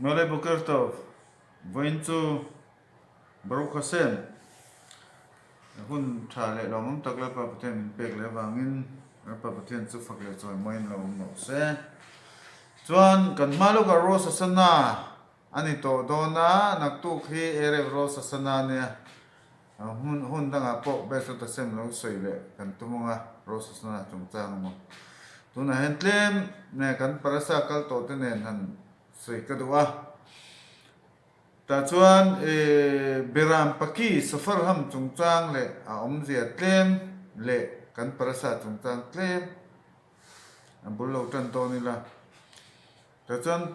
Mawle Boker Tov, vawiin chu Baruch Hashem hun tha leh lawmawm tak Lalpa Pathian min pek leh avangin Lalpa Pathian chu fak leh chawi mawiin lo awm rawh se. Chuan kan hma lawkah Rosh Hashanah a ni tawh dawn a, naktuk hi Erev Rosh Hashanah a nia. Hmun hun dangah pawh Bezrat Hashem lo sawi leh kan tum ang a, Rosh Hashanah chungchang emaw. Tunah hian tlem nge kan parasa kal tawh te nen han sawi ka duh a. Tah chuan Beram Paki Safar ham chungchang leh a awmzia tlem leh kan parasa chungchang tlem a bul lo tan dawn ila. Tah chuan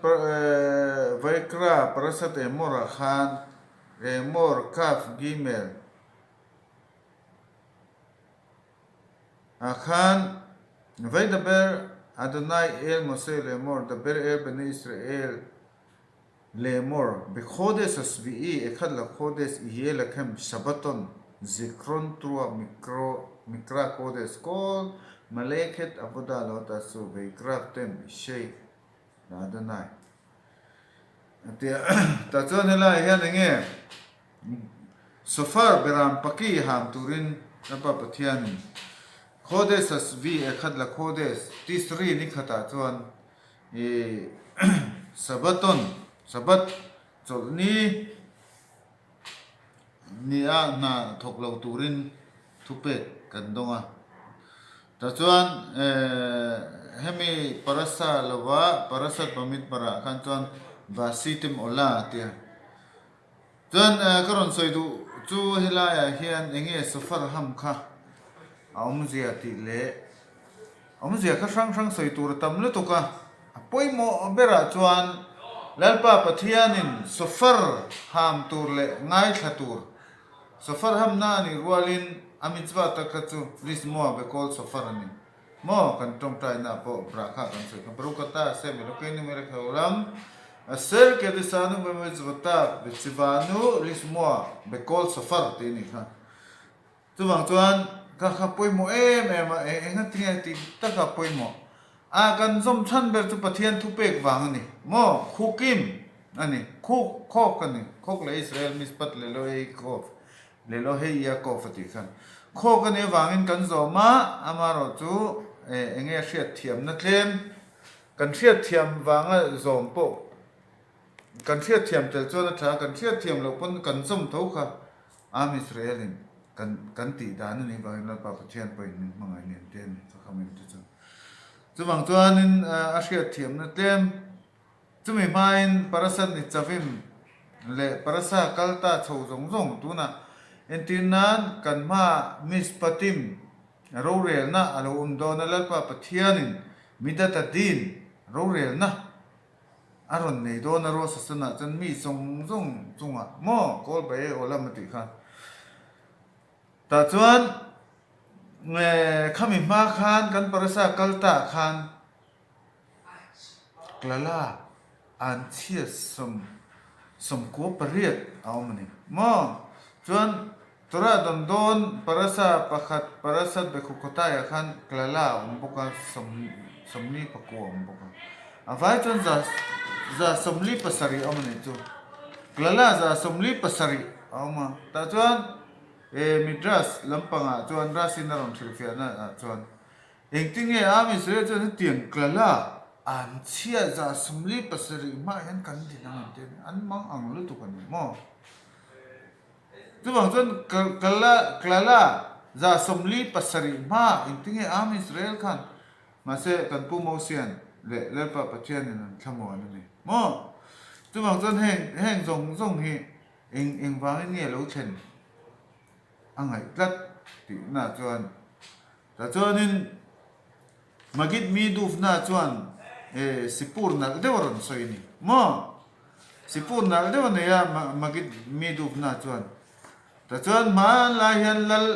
Vaikra Parasat Emor ah khan Emor Kaf Gimel ah khan Vaidaber Adonai El Moshe Lemor Daber El Bnei Israel Lemor Bekhodes Asvi'i Ekhad Lakhodes Iye Lakhem Shabbaton Zikhron Trua Mikro Mikra Kodes Kol Malekhet Avoda Lo Tasu Veikraftem Ishei Adonai a ti a. Tah chuan helaiah hian eng nge Sofar Beram Paki ham turin Lalpa Pathianin Khodes Asvi Ekhad Lakhodes Tisri ni khatah chuan I Sabaton, Sabbath, chawlhni ni a hna thawk lo turin thupek kan dawng a. Tah chuan hemi parasa lova Parasat Bamidbar ah khan chuan Vasitim Ola a tia. Chuan ka rawn sawi duh chu helaiah hian eng nge Sofar ham kha a awmzia tih leh awmzia kha hrang hrang sawi tur a tam lutuk a, a pawimawh berah chuan Lalpa Pathianin Sofar ham tur leh ngaithla tur Sofar hamna a nih rualin a mitzvah tak kha chu Lishmoa Bekol Sofar a ni. Maw kan tawngtaina ah pawh brakha kan sawi kha Baruch ata Hashem Elokeinu melech haolam asher kedishanu b'mitzvotav v'tzivanu lishmoa b'kol shofar tih a nih kha. Chuvang chuan ka kha pawimawh em em a, eng enga tinge tih taka pawimawh a kan zawm chhan ber chu Pathian thupek vang a ni maw khukim a ni khuk khawk a ni khawk leh Israel mishpat leh Elohei khawk Lelo hei Yaakov a tih khan khaw ka nih avangin kan zawm a, amaherawh chu eng nge hriatthiamna tlem kan hriatthiam vanga zawm pawh kan hriatthiam tel chuan a tha a, kan hriatthiam loh pawn kan zawm tho kha Am Israel in kan kan tih dan a nih vangin Lalpa Pathian pawhin min hmangaih nen te a ni ka kham em te chu. Chuvang chuanin a hriatthiamna tlem Chumi hmain Parasa Nitzavim leh Parasa kal ta chho zawng zawng tunah entir nan kan hma Mishpatim rorelna a lo awm dawn a, Lalpa Pathianin Midat Adin rorelna a rawn nei dawn a, Rosh Hashanah chuan mi zawng zawng chungah maw Kol Bae Olam a tih kha. Tah chuan khami hma khan kan Parasa kal ta khan Klala an chhiat 98 a awm a ni maw? Chuan Torah dawn dawn parasa pakhat parasat Bekhukotaiah khan Klala a awm bawk a, 49 a awm bawk a. A vai chuan 147 a awm a nih chu. Klala 147 a awm a. Tah chuan Midrash lampangah chuan Rashi-in a rawn hrilhfiahna ah chuan Engtinge Am Israel chuan hetiang klala an chhia 47 hmaah hian kan din ang an ti a ni, an mang ang lutuk a ni maw? Chuvang chuan klala klala 47 hmaah engtinge Am Israel khan mahse kan Pu Mosian leh Lalpa Pathianin an thlamuan a ni maw? Chuvang chuan heng heng zawng zawng hi eng engvangin nge lo thlen a ngaih tlat tihna chuan Tah chuanin Magid mi dufna chuan Sipur nalh deuh a rawn sawi a ni maw? Sipur nalh deuh a nei a Magid mi dufna chuan. Tah chuan hmanlai hian lal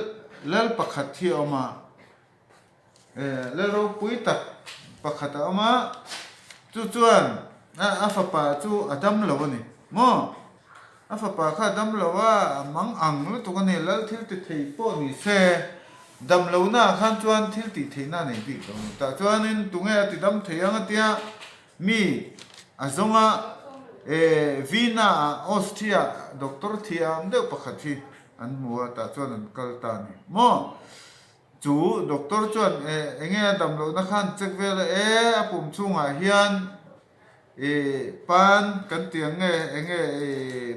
lal pakhat hi a awm a, lal ropui tak pakhat a awm a, chu chuan a fapa chu a dam lo a ni maw? A fapa kha dam lo a, a mang ang lutuk a ni, lal thil ti thei pawh ni se, dam lohna ah khan chuan thil tih theihna a nei bik lo ni. Tah chuanin tunge a ti dam thei ang a tia, mi a zawng a, E Vienna ah Austria doctor thiam deuh pakhat hi an hmu a, tah chuan an kal ta a ni maw? Chu doctor chuan e enge a dam lohna khan check vel a, e a pum chhungah hian e pan kan tih ang nge enge e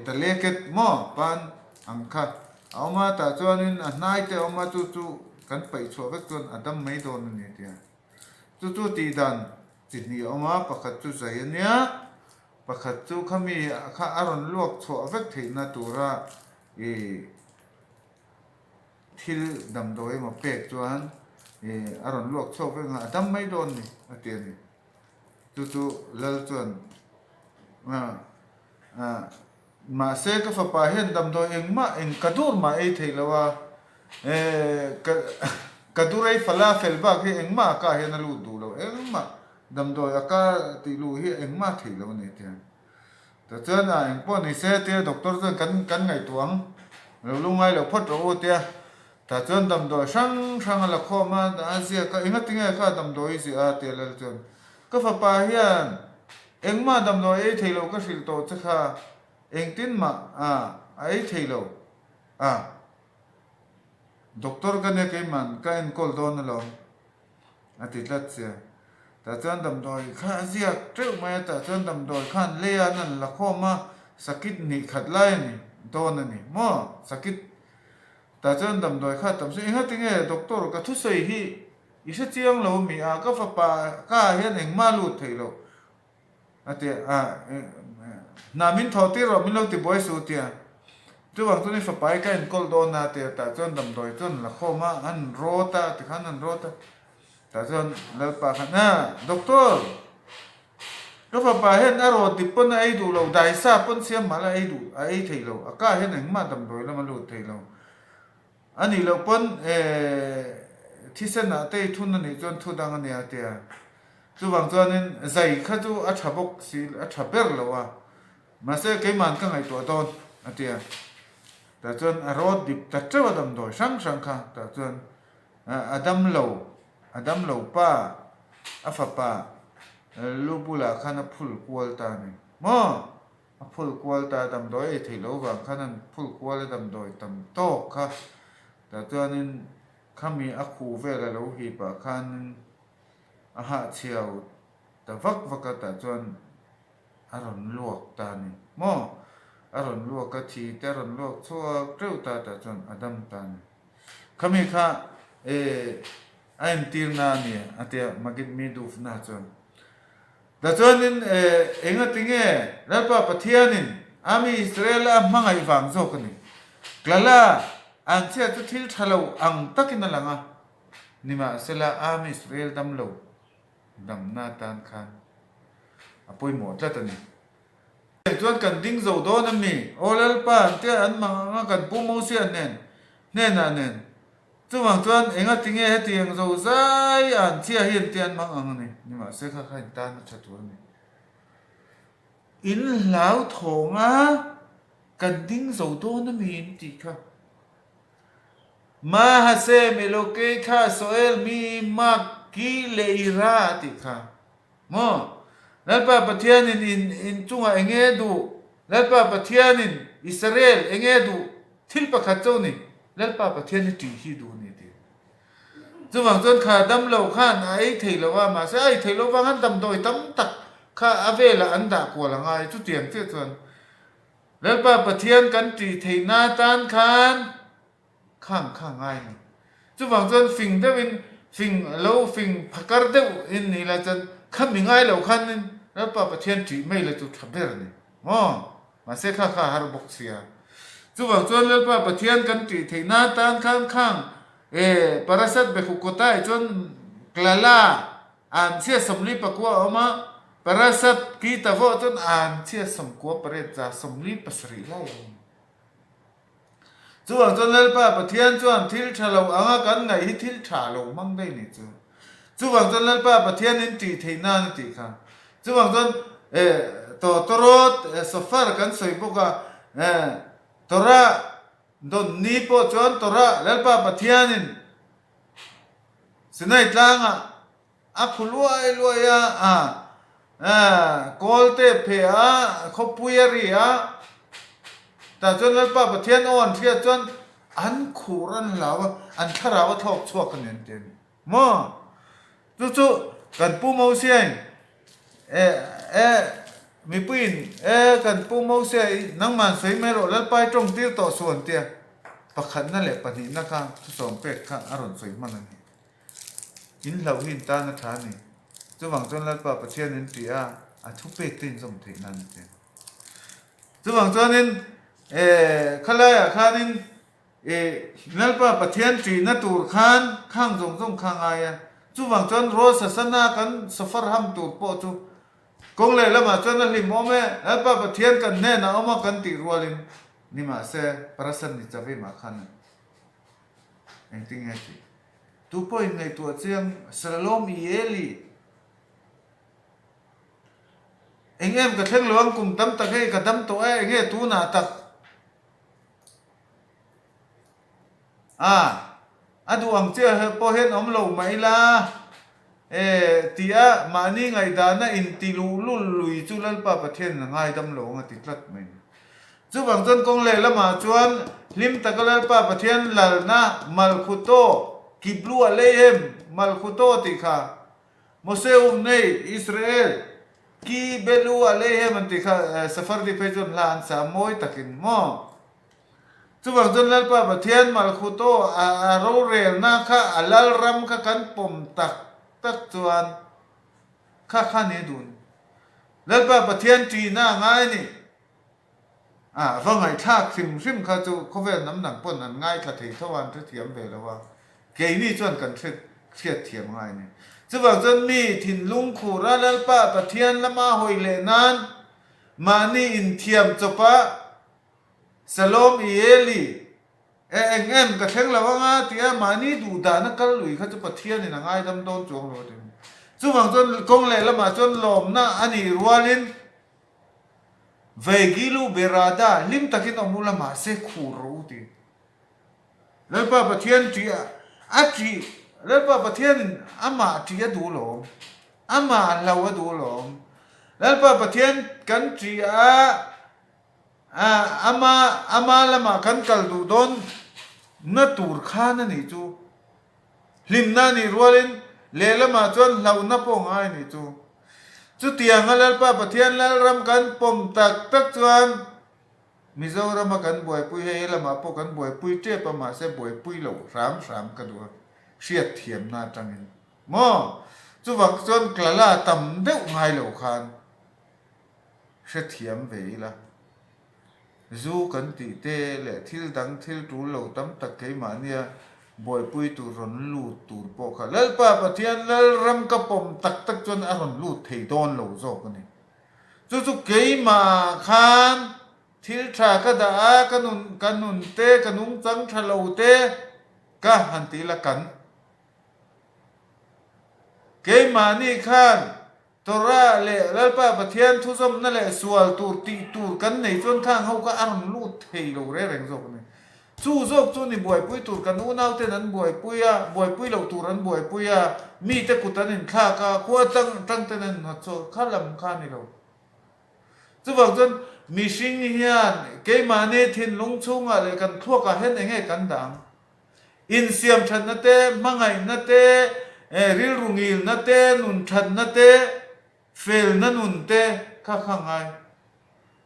daleket maw pan ang kha a awm a, tah chuanin a hnai te a awm a, chu chu kan paih chhuah vek chuan a dam mai dawn a ni a ti a. Chu chu tih dan chi hnih a awm a, pakhat chu zai a nia, pakhat chu khami kha a rawn luak chhuah vek theihna tura e Thil damdawi emaw pek chuan ih a rawn luak chhuak vek ang a, a dam mai dawn ni a ti a ni. Chu chu Lal chuan ah ah mahse ka fapa hian damdawi engmah eng ka dur mah ei theih lo a, eh ka ka dur ei falafel bak hi engmah a kah hian a lut duh lo, engmah damdawi a ka tih luh hi engmah theih lo a ni a ti a. Tichuan a eng pawh ni se tia doctor chuan kan kan ngaihtuah ang, lo lu ngai lo phawt rawh u tia. Tah chuan damdawi hrang hrang a la khawm a, a ziak a, enga tinge kha damdawi i ziah a tia lal chuan ka fapa hian engmah damdawi ei thei lo ka hrilh tawh che kha engtin mah a a ei thei lo a, doctor ka nia keiman ka enkawl dawn alawm. A ti tlat che. Tah chuan damdawi kha a ziak teuh mai a, tah chuan damdawi khan lei a an la khawm a, sakit hnih khat lai a ni dawn a ni maw? Sakit tah chuan damdawi kha a tam si. Engati nge doctor ka thusawi hi i hre chiang lo mi a, ka fapa ka ah hian engmah lut thei lo. A ti a, Hna min thawh tir rawh, min lo ti buai suh ti a. Chuvang chuan i fapa i ka enkawl dawn a ti a, tah chuan damdawi chuan la khawm a, an rawt a, tikhan an rawt a. Tah chuan Lalpa khan, A, Doctor, ka fapa hian a rawt dip pawn a ei duh lo, daisa pawn siam mah la ei duh, a ei thei lo, a kah hian engmah damdawi lam a lut thei lo. A nih loh pawn thisen ah te i thun a nih chuan thu dang a nia tia. Chuvang chuanin zai kha chu a tha bawk si, a tha ber lo a. Mahse keiman ka ngaihtuah dawn a tia. Tah chuan a rawt dip ta teuh a damdawi hrang hrang kha. Tah chuan a dam lo, a dam lo pa, a fapa lu bulah khan a phul kual ta a ni maw? A phul kual ta damdawi ei theih loh vang khan an phul kual a damdawi tam tawk kha. Tah chuanin khami a khuh vel a lo hip ah khanin a hahchhiau ta vak vak a tah chuan a rawn luak ta a ni maw? A rawn luak a thi te a rawn luak chhuak teuh ta tah chuan a dam ta a ni. Khami kha eh a entirna a ni a tia Magid Midufna chuan. Tichuanin engati nge Lalpa Pathianin a mi Israel a hmangaih vang zawk a ni? Tlala an chhiat chu thil tha lo ang takin a lang a, nimahsela a mi Israel dam lo damna atan khan a pawimawh tlat a ni. Heng chuan kan ding zo dawn a mi? Aw Lalpa, an tia an mang ang a, kan pu Mosia nen hnenah nen Chuvang chuan enga tinge hetiang zo zai an chhia hi an ti an mang ang a ni. Nimahse kha kha in tan a tha tur a ni. In hlau thawng a kan ding zo dawn a mi in tih kha. Mahase Melokei kha Soel mi Mak ki leh i ra a tih kha. Maw? Lalpa Pathianin in in chungah eng nge duh? Lalpa Pathianin Israel eng nge duh? Thil pakhat chauh ni, Lalpa Pathian hi ṭih hi duh a ni ti. Chuvang chuan kha dam lo khan a ei thei lo a, mahse a ei thei lo vang an damdawi tam tak kha a velah an dah kual a ngai. Chutiang chiah chuan Lalpa Pathian kan ṭih theihna atan khan Khang kha ngai ni. Chuvang chuan fing deuhin, fing lo fing phakar deuh in ni la chuan kha mi ngai lo khanin Lalpa Pathian ṭih mai la chu ṭha ber ni maw? Mahse kha kha har bawk sia. Chuvang chuan Lalpa Pathian kan ṭih theih nan tan khan khang e Parasat Bekhukkotai chuan Klala an chhia 44 a awm a, Parasat Kitavawh chuan an chhia 98 za 47 lai a awm. Chuvang chuan Lalpa Pathian chuan thil tha lo anga kan ngaih hi thil tha lo hmang daih ni chu. Chuvang chuan Lalpa Pathian in tih theih nan a tih kha. Chuvang chuan eh tawtawrawt sofar kan sawi bawk a, eh Torah dawn ni pawh chuan Torah Lalpa Pathian in Sinai tlangah A phu luai luai a, a. Kawlte phe a, khawpui a ri a, tah chuan Lalpa Pathian aw an hriat chuan an khur an hlau a, an thlarau a thlawk chhuak a ni an ti a ni. Maw? Chu chu kan Pu Mosiain e e mipuiin e kan Pu Mosia i nangman sawi mai rawh Lalpa i tawng tir tawh suh an tia pakhatna leh pahnihna kha thusawm pek kha a rawn sawi hman a ni. In hlauh hi in tan a tha a ni. Chuvang chuan Lalpa Pathian in ti a, a thupek te inzawm theih nan a ti a ni. Chuvang chuanin e khalaiah khanin I Lalpa Pathian ṭihna tur khan khang zawng zawng kha ngai a, chuvang chuan Rosh Hashanah kan safar ham tur pawh chu kawng leh lamah chuan a hlim awm e, Lalpa Pathian kan hnenah awm a kan tih rualin nimahse Parasat Nitzavim-ah khan engtin nge tih tu pawhin ngaihtuah chiang Shalom Ieli eng em ka thleng lo ang kum tam tak hei ka dam tawh e enge tunah tak A, a duh ang chiah he pawh hian awm lo mah ila e ti a, mahni ngaihdana inti luhlul lui chu Lalpa Pathianin a ngaidam lo ang a ti tlat mai. Chuvang chuan kawng leh lamah chuan hlim taka Lalpa Pathian lalna Malkhuto, Kiblu a lei em Malkhuto tih kha Mose um nei Israel Ki Belu a lei em an tih kha Sephardi phei chuan hla an sa mawi takin maw? Chuvang chuan Lalpa Pathian Malkhuto a rorelna kha a lalram kha kan pawm tak tak chuan kha kha ni dun. Lalpa Pathian ṭihna a ngai ni. A va ngaihthlak hrim hrim kha chu khawvel hnam dang pawn an ngaithla thei tho a, an hrethiam ve lo a, keini chuan kan hre hriatthiam ngai a ni. Chuvang chuan mi thinlung khura Lalpa Pathian lama hawi leh nan mahni inthiam chawpa Salom i Eli, E eng em, ka thleng lo anga tia mahni duh dahna kal lui kha chu Pathianin a ngaidam dawn chuang lo a ti. Chuvang chuan kawng leh lamah chuan lawmna a nih rualin Veigilu Berada hlim takin awm ula mahse khur rawh u ti. Lalpa Pathian ṭih a ṭih, Lalpa Pathianin amah ṭih a duh lawm, amah hlo a duh lawm. Lalpa Pathian kan ṭih a Ama ama lamah kan kal duh dawn na tur khan a nih chu. Hlimna a nih rualin lehlamah chuan hlauhna pawh ngai a nih chu. Chutianga Lalpa Pathian Lalram kan pawm tak tak chuan Mizorama kan buaipui hei helamah pawh kan buaipui tep a mahse buaipui loh hram hram ka duh a hriatthiamna atangin maw chuvang chuan Klala tam deuh ngai lo khan hrethiam ve ila, zu kan tih te leh thil dang thil tul lo tam tak keimahnia buaipui tur rawn lut tur pawh kha Lalpa Pathian Lalram ka pawm tak tak chuan a rawn lut thei dawn lo zawk a ni. Chu chu keimah khan thil tha ka dah a, ka nun ka nun te, ka nungchang tha lo te ka han ti ila kan keimahni khan Torah leh Lalpa Pathian thuzawmna leh sual tur tih tur kan nei chuan khang ho kha a rawn lut thei lo reng reng zawk a ni. Chu zawk chu ni buaipui tur kan unauten an buaipui a, buaipui loh tur an buaipui a, mite kut an inthlak a, khua tang tang ten an inhnawt chhuak kha lam kha a ni lo. Chuvang chuan mihring hian keimahni thinlung chhungah leh kan thluakah hian eng nge kan dah ang? Insiam thatna te, hmangaihna te, rilru ngilna te, nun thatna te, felna nun te kha kha ngai.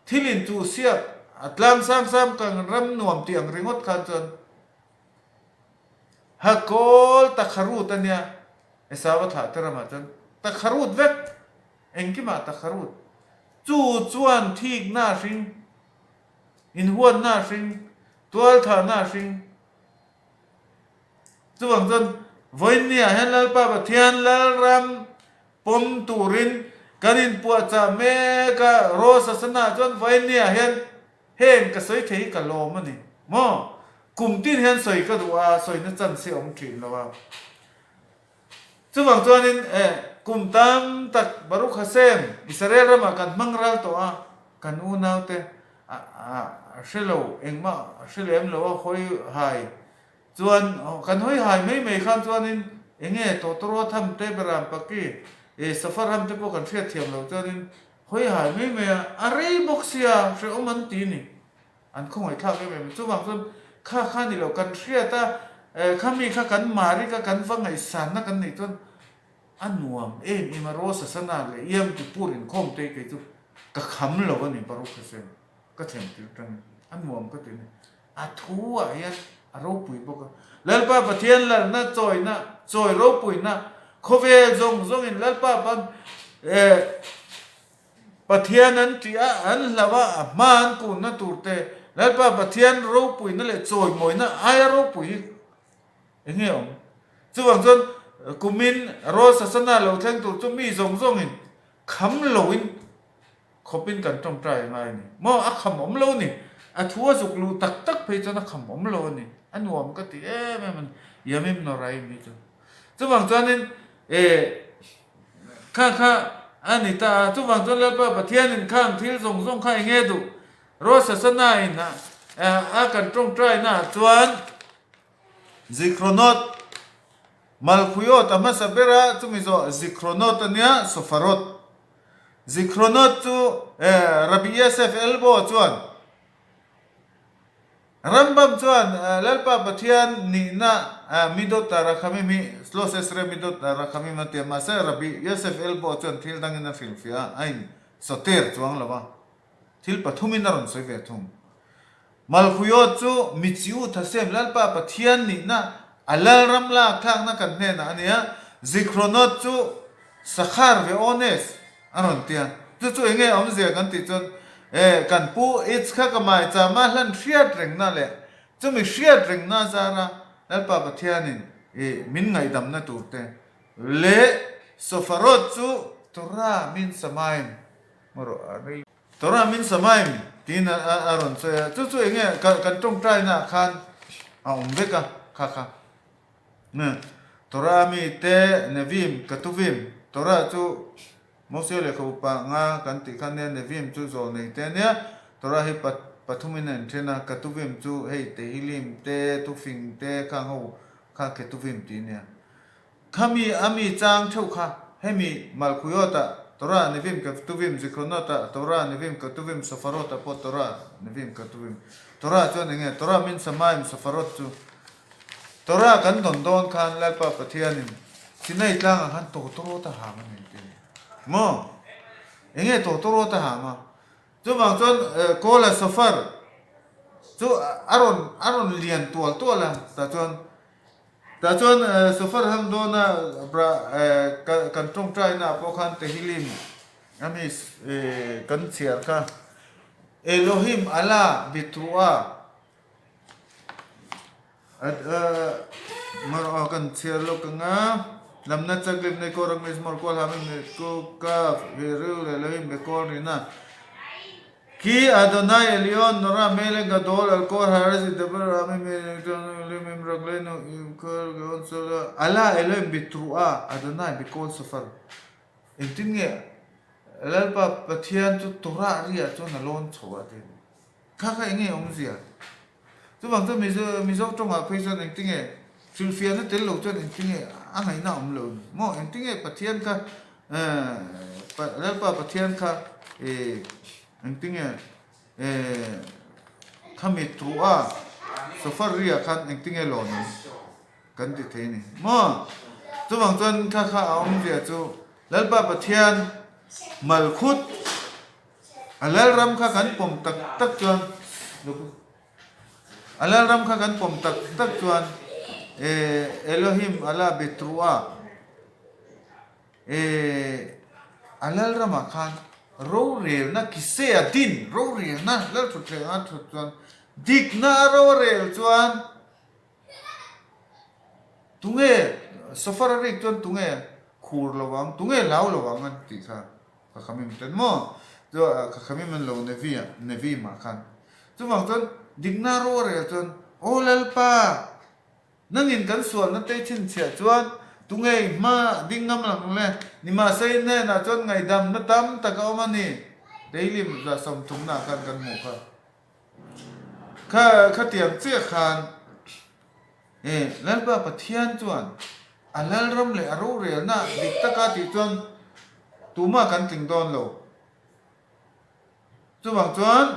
Thil inchuh siak a tlang sang sang kan ram nuam tih ang ringawt khan chuan ha kawl takharut a nia, Esau a thlah te ramah chuan takharut vek, engkimah takharut. Chu chuan thikna a hring. Inhuatna a hring, tualthahna a hring. Chuvang chuan vawiinniah hian Lalpa Pathian Lalram pawm turin kan inpuahchah mek a, Rosh Hashanah chuan vawiinniah hian heng ka sawi thei hi ka lawm a ni maw? Kum tin hian sawi ka duh a, sawina chance hi a awm thin lo a. Chuvang chuanin eh kum tam tak Baruch Hashem Israel ramah kan hmang ral tawh a, kan unaute a hre lo engmah a hre lem lo a hawi hai chuan kan hawi hai mai mai khan chuanin enge Tawtawrua tham te Beram Paki. E Safar ham te pawh kan hriat thiam loh chuanin hawi hai mai mai a, a rei bawk sia hrehawm an ti ni. An khawngaihthlak em em. Chuvang chuan kha kha ni lo kan hriat a, khami kha kan marik a kan va ngaihsanna kan neih chuan a nuam em em a, Rosh Hashanah leh Yom Kippur inkhawm te kei chu ka kham lo a ni Baruch Hashem ka thlen tir tangin a nuam ka ti a ni. A thu ah hian a ropui bawk a. Lalpa Pathian lalna chawina, chawi ropuina khawvel zawng zawngin Lalpa pan eh Pathian an tih a, an hlauh a, a hma an kunna tur te Lalpa Pathian ropuina leh chawimawina aia ropui hi eng nge awm? Chuvang chuan kumin Rosh Hashanah lo thleng tur chu mi zawng zawngin kham loin Khawpin kan tawngtai a ngai a ni. Maw a kham awm lo a ni. A thu a zuk luh tak tak phei chuan a kham awm lo a ni. A nuam ka ti em em a ni. Yamim Noraim hi chu. Chuvang chuanin eh kha kha a ni ta a. Chuvang chuan Lalpa Pathianin khang thil zawng zawng kha eng nge duh? Rosh Hashanah in a kan tawngtaina ah chuan Zikhronot, Malkhuyot a hmasa ber a, chumi zawh Zikhronot a nia, Sofarot. Zikhronot chu Rabbi Yosef Elbo chuan, Rambam chuan Lalpa Pathian nihna Midot Rakhamim hi Shlosh Esrei Midot Rakhamim a ti a, mahse Rabbi Yosef Elbo chuan thil dangin a hrilhfiah a, a insoter chuang lo a. Thil pathumin a rawn sawi ve thung. Malkhuyot chu Michiu Thasem Lalpa Pathian nihna a Lalram lak thlakna kan hnenah a ni a, Zikhronot chu Sakhar ve Ones a rawn ti a. Chu chu enge awmzia kan tih chuan e kan pu Itzhak a maichama hlan hriat rengna leh chumi hriat rengna zara Lalpa Pathianin i min ngaihdamna turte leh Sofarot chu Torah min samaim Torah min samaim tiin a rawn sawi a, chu chu eng nge kan tawngtaina ah khan a awm vek a kha kha. Torah mi te Nevim, Ketuvim, Torah chu Mose lehkhabu pa nga kan tih kha nia, Nevim chu zawlnei te ania, Torah hi pathumin a inthen a, Ketuvim chu hei Tehilim te, Thufing te khang ho kha Ketuvim tih ania. Khami a mi chang theuh kha, hemi Malkhuyot-ah Torah Nevim Ketuvim, Zikhronot-ah Torah Nevim Ketuvim, Sofarot-ah pawh Torah Nevim Ketuvim. Torah chuan eng nge? Torah min Samaim Sofarot chu Torah kan dawn dawn khan Lalpa Pathianin Sinai tlangah khan tawtawrawt a hang a ni tih a ni. Maw? Eng nge tawtawrawt a hang a? Chuvang chuan Kawla Sofar chu a rawn a rawn lian tual tual a, tah chuan Tah chuan Sofar ham dawna kan tawngtaina ah pawh khan Tehillim a mi kan chhiar kha Elohim Allah Bitrua kan chhiar lawk ang a, Lamna chaklim nei kawr ang mizmor kual ham em ku kaf Hirul Elohim Bekor nihna Ki Adonai Elyon Nora Melech Gadol Al Kol Haaretz Yidabber Rami Melech Ragleinu Yimkor Gaon Sela Allah Elohim Bitruah Adonai Bikol Sofar Engtin nge Lalpa Pathian chu Torah riah chuan a lawn chho a ti a ni. Kha kha enge awmzia? Chuvang chuan Mizo Mizo tawngah phei chuan engtinge hrilhfiahna tel lo chuan engtinge a ngaihna awm lo ni maw? Engtinge Pathian kha Lalpa Pathian kha engtinge khami thu a sofa riah khan engtinge lawn ang kan ti thei ni maw? Chuvang chuan kha kha a awmzia chu Lalpa Pathian malkhut A lalram kha kan pawm tak tak chuan A lalram kha kan pawm tak tak chuan Elohim Allah Betruah A lalramah khan rorelna kiseh a din rorelna lalthuthleng a thut chuan dikna a rorel chuan Tunge Sofar a rik chuan tunge khur lo ang, tunge hlau lo ang an tih kha ka khamim ten maw? Chu ka khamim an lo Nevi ah, Nevi mah khan. Chuvang chuan dikna ro a rel chuan, Aw Lalpa, nangin kan sualna te i chhinchhiah chuan tunge i hma ding ngam lang le? Nimahse i hnenah chuan ngaihdamna tam tak a awm a ni. Deilim za sawmthumna ah khan kan hmuh kha. Kha khatiang chiah khan e Lalpa Pathian chuan a Lalram leh a rorelna dik taka tih chuan. tumah kan tling dawn lo. Chuvang chuan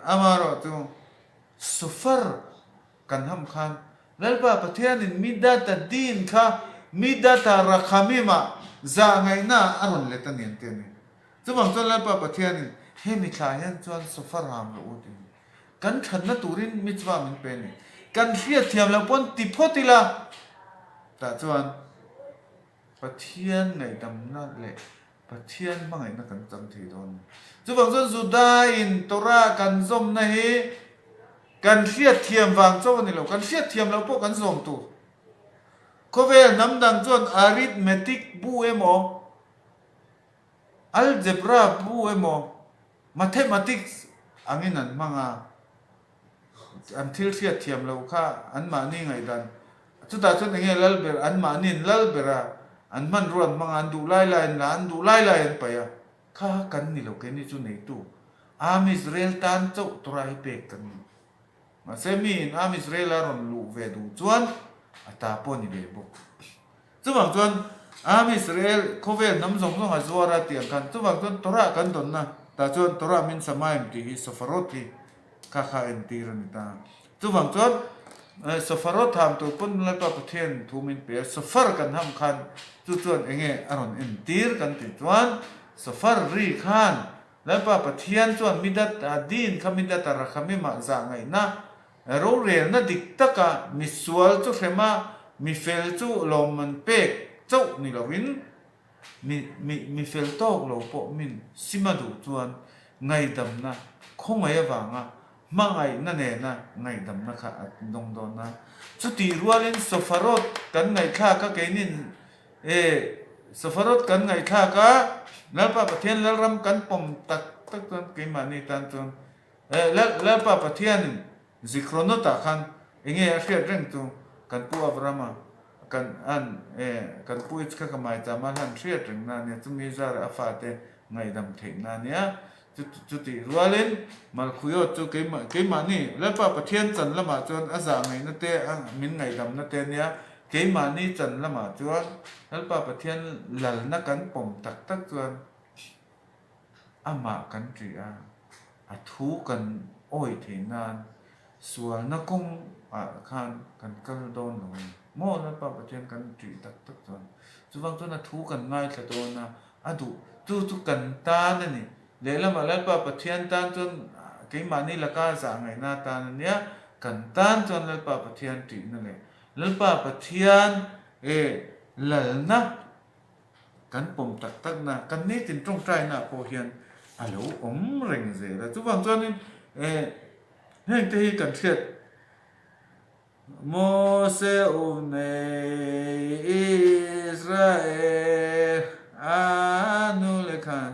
amaherawh chu sufar kan ham khan Lalpa Pathianin Midata din kha Midata Rakhamimah zah ngaihna a rawn let a ni an ti a ni. Chuvang chuan Lalpa Pathianin he mithla hian chuan sufar ham rawh u tiin kan thatna turin mitzvah min pe a ni. Kan hriatthiam loh pawn ti phawt ila tah chuan Pathian ngaihdamna leh Pathian hmangaihna kan chang thei dawn a ni. Chuvang chuan Judain Torah kan zawmna hi kan hriatthiam vang chauh a ni lo, kan hriatthiam loh pawh kan zawm tur. Khawvel hnam dang chuan arithmetic bu emaw, algebra bu emaw, mathematics angin an hmang a. An thil hriat thiam loh kha anmahni ngaihdan. Chutah chuan enge lal ber, anmahniin lal ber a, an hmanrua an hmang a, an duh lai lai an la a, an duh lai lai an paih a. Kha kha kan ni lo, keini chu neitu. Am Israel tan chauh Torah hi pek kan ni. Mahse miin Am Israel a rawn luh ve duh chuan a ta pawh a ni ve bawk. Chuvang chuan Am Israel khawvel hnam zawng zawng a zuar a tih ang khan chuvang chuan Torah kan dawnna tah chuan Torah min Samaim tih hi Sofarot hi kha kha entir a ni ta. Chuvang chuan Sofarot ham tur pawn Lalpa Pathian thu min pe a, Sofar kan ham khan chu chuan enge a rawn entir kan tih chuan Sofar ri khan Lalpa Pathian chuan Midat a din kha Midat a Rakhamimah zah ngaihna Rorelna dik taka mi sual chu hrem a, mi fel chu lawmman pek chauh ni loin mi mi mi fel tawk lo pawh min sima duh chuan ngaihdamna khawngaih avanga hmangaihna nena ngaihdamna kha a dawng dawn a. Chutih rualin Sofarawt kan ngaihthlak a, keinin e Sofarawt kan ngaihthlak a, Lalpa Pathian Lalram kan pawm tak tak chuan keimahni tan chuan Eh, Lal, Lalpa Pathianin Zikronot-ah khan enge a hriat reng chu kan pu Abrahama, kan an, eh, kan pu Itzhaka maichama hlan hriat reng na ania, chumi zara a fate ngaihdam theih na ania. Chutih rualin Malkhuyot chu keimah, keimahni, Lalpa Pathian chan lamah chuan a zah ngaihna te, a min ngaihdamna te ania, keimahni chan lamah chuan Lalpa Pathian lalna kan pawm tak tak chuan, Amah kan ṭih a, a thu kan awih theih nan sualna kawng ah khan kan kal dawn lo a ni. Maw Lalpa Pathian kan ṭih tak tak chuan chuvang chuan a thu kan ngaithla dawn a, a duh chu chu kan tan a ni. Lehlamah Lalpa Pathian tan chuan keimahni laka zah ngaihna tan a nia, kan tan chuan Lalpa Pathian ṭihna leh Lalpa Pathian eh lalna Kan pawm tak tak na, kan nitin tawngtaina ah pawh hian a lo awm reng zel a. Chuvang chuanin eh heng te hi kan hriat Mose unei Israel a nu le kha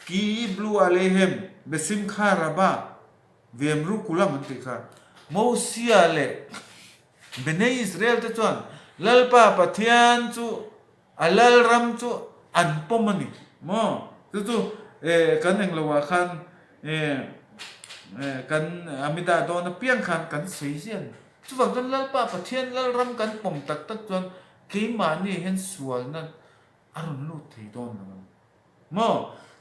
ki blu alehem besimkha raba vemru kulam an tih kha Mosia leh Bnei Israel te chuan Lalpa Pathian chu a Lalram chu an pawm a ni maw? Chu chu kan englo ah khan kan Amida dawn apiang khan kan sawi ziah a ni. Chuvang chuan Lalpa Pathian Lalram kan pawm tak tak chuan keimahni hian sualna a rawn lut thei dawn lo a ni. Maw?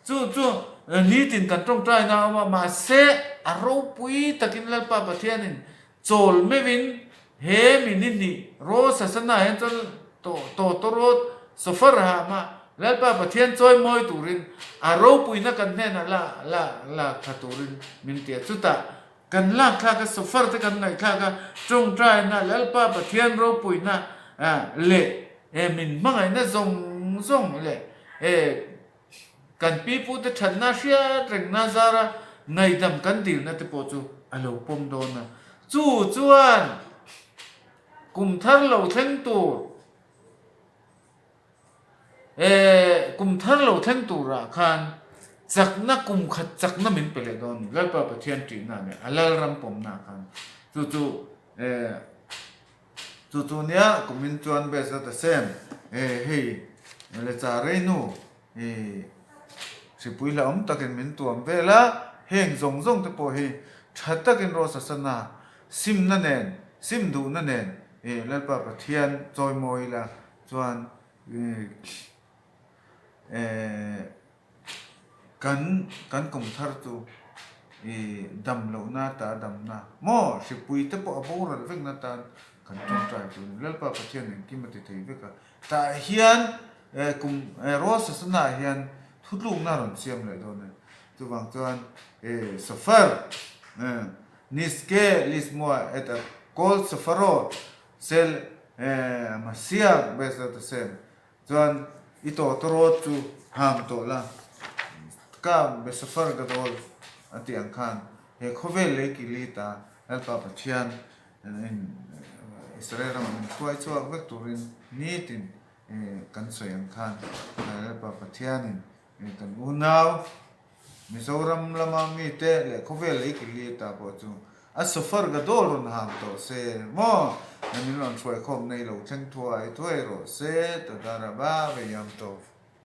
Chu chu nitin kan tawngtaina a awm a, mahse a ropui takin Lalpa Pathianin chawl meuhin he mi ni hnih Rosh Hashanah hian chuan tawtawrawt sofar hama Lalpa Pathian chawi mawi turin a ropuina kan hnenah la la lak thla turin min ti a. Chutah kan lak thlak a, sofar te kan ngaihthlak a, tawngtaina Lalpa Pathian ropuina leh min hmangaihna zawng zawng leh E, kan pipute thatna hriat rengna zara ngaihdam kan dilna te pawh chu a lo pawm dawn a. Chu chuan kum thar lo thleng tur, e, kum thar lo thleng turah khan chakna, kum khat chakna min pe leh dawn a ni. Lalpa Pathian ṭihna leh a Lalram pawmna khan chu chu, e, Chu chu nia kumin chuan best a ta sem e hei lecha reinu i hripui hlauhawm takin min tuam vel a, heng zawng zawng te pawh hi tha takin Rosh Hashanah simna nen sim duhna nen i Lalpa Pathian chawimawi ila chuan i. Kan kan kum thar chu i dam lohna ta damna maw hripui te pawh a boral vekna tan kan tawngtai tur a ni. Lalpa Pathian engkim a ti thei vek a. Tah hian kum Rosh Hashanah hian thutlukna a rawn siam leh dawn a ni. Chuvang chuan Safar Niske Lismoa et a Kol Safaro Sel Masiak Bezrat Hashem Chuan i tawtawrawt chu ham tawh la, ka Besafar Gadol a tih ang khan he khawvel lei kili ta Lalpa Pathian in Israel ramah min hruai chhuak vek turin nitin kan sawi ang khan Lalpa Pathianin kan unau Mizoram lama mite leh khawvel lei kili ta pawh chu a safar ga dawl rawn ham tawh se maw? Min rawn hruai khawm nei lo thleng thuai thuai rawh se, Toda raba ve yom tov.